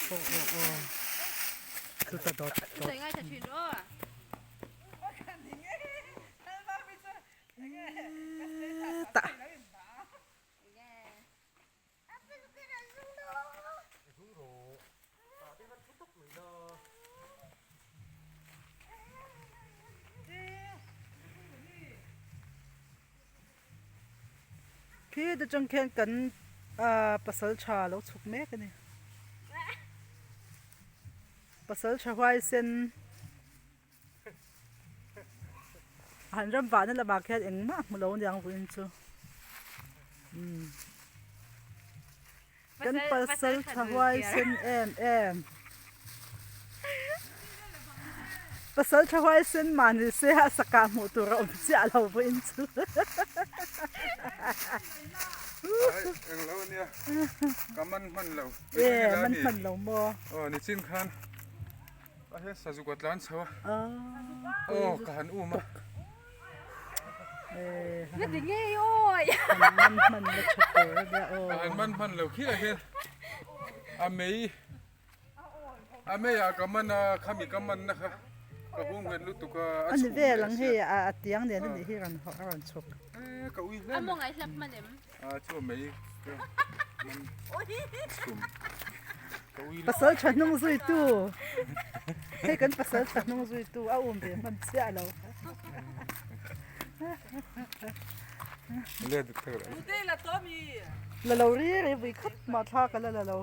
Aw aw aw chuta dawt dawt. Tah. Khi te chang khian kan ah pasal tha lo chhuk mek a ni pasal tha huaisen han ram vahna lamah khian engmah hmu lo aniang vawiin chu umm kan pasal tha huaisen em em pasal tha huaisen mahni se a sakah hmuh tur a awm chiah lo vawiin chu. Englo ania ka man hman lo e man hman lo maw aw nichin khan a he sazuk a tlan chho a aw ka han um a man hman la tha tur ania aw ka han man hman lo khi ah hian a mei a mei ah ka man a khami ka man na kha ka hung nghet lutuk a a ani vel ang hei a tiang nen anih hi rawn a rawn chhuk e ka ui hle a mawngai hlap hman em a chu a mei ka man chhum ka ui pasal tha hnung zui tu hei kan pasal tha hnung zui tu a um ve hman chiah lo la lo ri ri vui khat mah thla ka la la lo.